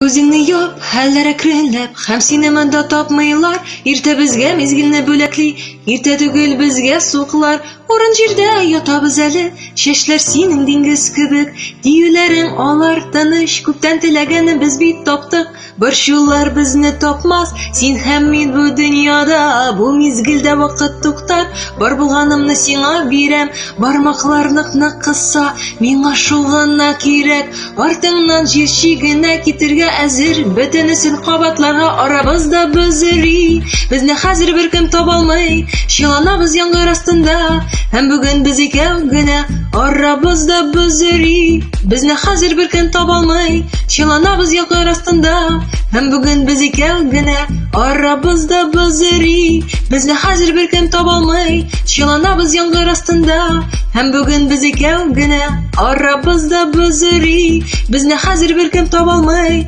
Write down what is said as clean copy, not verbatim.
Күзеңне яп, хәлләр әкренләп, һәм сине монда тапмыйлар. Иртә безгә мизгелне бүләкли, иртә түгел безгә суклар. Урын җирдә ятабыз әле, чәчләр синең диңгез кебек. Диюләрең алар тыныч, күптән теләгәнне без бит таптык. Борчулар безне тапмас, син һәм мин бу дөньяда. Бу мизгелдә вакыт туктар, бар булганымны сиңа бирәм. Бармаклар нык-нык кыса, миңа шул гына кирәк. Артыңнан җир чигенә китергә әзер, бөтенесен кабатларга арабызда боз эри. Безне хәзер беркем табалмый, чыланабыз яңгыр астында, һәм бүген без икәү генә арабызда боз эри. Безне хәзер беркем табалмый, чыланабыз яңгыр астында, һәм бүген без икәү генә арабызда боз эри. Безне хәзер беркем табалмый, чыланабыз яңгыр астында, һәм бүген без икәү генә арабызда боз эри. Безне хәзер беркем табалмый.